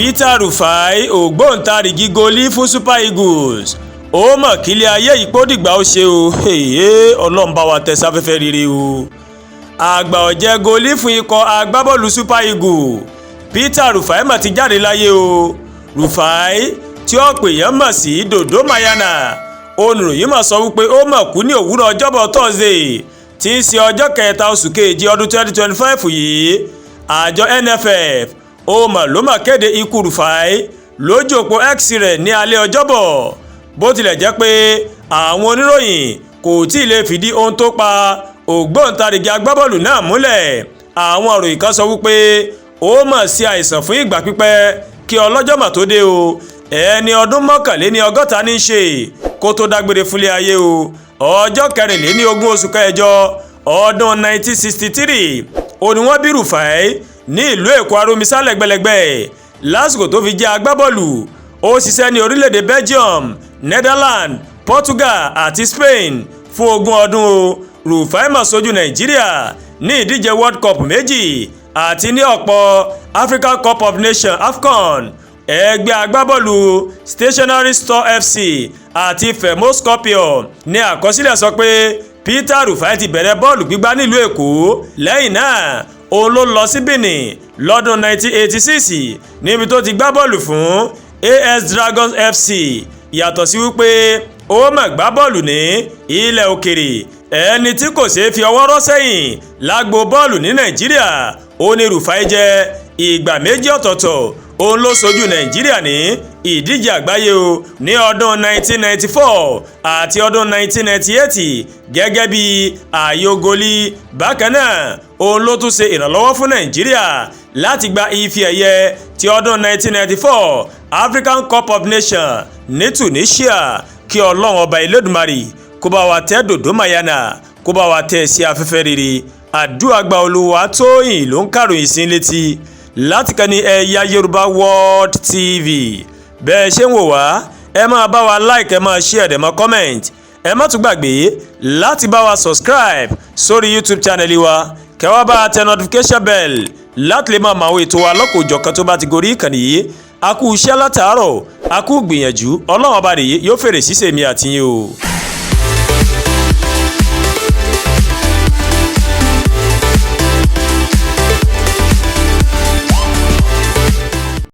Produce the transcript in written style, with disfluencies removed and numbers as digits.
Peter Rufai, ògbóǹtarìgì goalie fún Super Eagles, ó mọ̀ kílẹ̀ ayé yìí pó dìgbà ó ṣe o. Ọlọ́run bá wa tẹ sáfẹ́fẹ́ rere o. Àgbà ọ̀jẹ̀ goalie fún ikọ̀ agbábọ́ọ̀lù Super Eagles, Peter Rufai, mà ti jáde láyé o. Rufai, tí ọ̀pọ̀ èèyàn mọ̀ sí Dodo Mayana, oníròyìn mà sọ wípé ó mà kú ní òwúrọ̀ Ọjọ́bọ̀ Thursday, tí í ṣe ọjọ́ kẹta oṣù kejì ọdún 2025 yìí. Àjọ NFF ó mà ló mà kéde ikú Rufai lójú òpó X rẹ̀ ní alẹ́ Ọjọ́bọ̀. Bó tilẹ̀ jẹ́ pé àwọn oníròyìn kò tí ì lè fìdí ohun tó pa ògbóǹtarìgì agbábọ́ọ̀lù náà múlẹ̀, àwọn òròyìn kan sọ wípé ó mà sí àìsàn fún ìgbà pípẹ́ kí ọlọ́jọ́ mà tó dé o. Ẹni ọdún 61 ní í ṣe kó tó dágbére fúnlé ayé o. Ọjọ́ 24 oṣù kẹjọ ọdún 1963 ó ní wọ́n bí Rufai ní ìlú Èkó, Aromisa lẹ́gbẹ̀lẹ́gbẹ̀. Lásìkò tó fi jẹ́ agbábọ́ọ̀lù, ó ṣiṣẹ́ ní orílẹ̀-èdè Belgium, Netherlands, Portugal àti Spain fún 20 ọdún o. Rufai mà ṣojú Nàìjíríà ní ìdíje World Cup méjì àti ní ọ̀pọ̀ African Cup of Nations, AFCON. Ẹgbẹ́ agbábọ́ọ̀lù Stationery Store FC àti Femo Scorpio ní àkọsílẹ̀ sọ pé Peter Rufai ti bẹ̀rẹ̀ bọ́ọ̀lù gbígbá nílùú Èkó. Lẹ́yìn náà, òun ló lọ sí Benin lọ́dún 1986, níbi tó ti gbá bọ́ọ̀lù fún AS Dragons FC. Yàtọ̀ sí wípé ó mà gbá bọ́ọ̀lù ní ilẹ̀ òkèrè, ẹni tí kò ṣeé fi ọwọ́ rọ́ sẹ́yìn lágbo bọ́ọ̀lù ní Nàìjíríà ó ní Rufai jẹ́. Ìgbà méjì ọ̀tọ̀ọ̀tọ̀ òun ló ṣojú Nàìjíríà ní ìdíje àgbáyé o, ní ọdún 1994 àti ọdún 1998 gẹ́gẹ́ bí ààyò goalie. Bákan náà, òun ló tún ṣe ìrànlọ́wọ́ fún Nàìjíríà láti gba ife ẹ̀yẹ ti ọdún 1994 African Cup of Nations ní Tunisia. Kí Ọlọ́run Ọba Elédùmarè kó bá wa tẹ́ Dòdó Mayana, kó bá wa tẹ́ sí afẹ́fẹ́ rere. Àdúrà gba. Olúwa Tóyìn ló ń kàròyìn sí létí láti kàn ní Ẹ̀yà Yorùbá World TV. Bẹ́ẹ̀ ṣe ń wò wá, ẹ máa bá wa like, ẹ máa share, ẹ máa comment. Ẹ má tún gbàgbé láti bá wa subscribe sórí YouTube channel wa, kẹ́ wá bá tẹ notification bell láti lè máa mọ àwọn ètò wa lọ́kọ̀ọ́jọ̀kan tó bá ti gorí ìkànnì yìí. A kú iṣẹ́ látàárọ̀, a kú gbìyànjú. Ọlọ́run Ọba rèé yóò fèrè sísèmi àtìyìn o.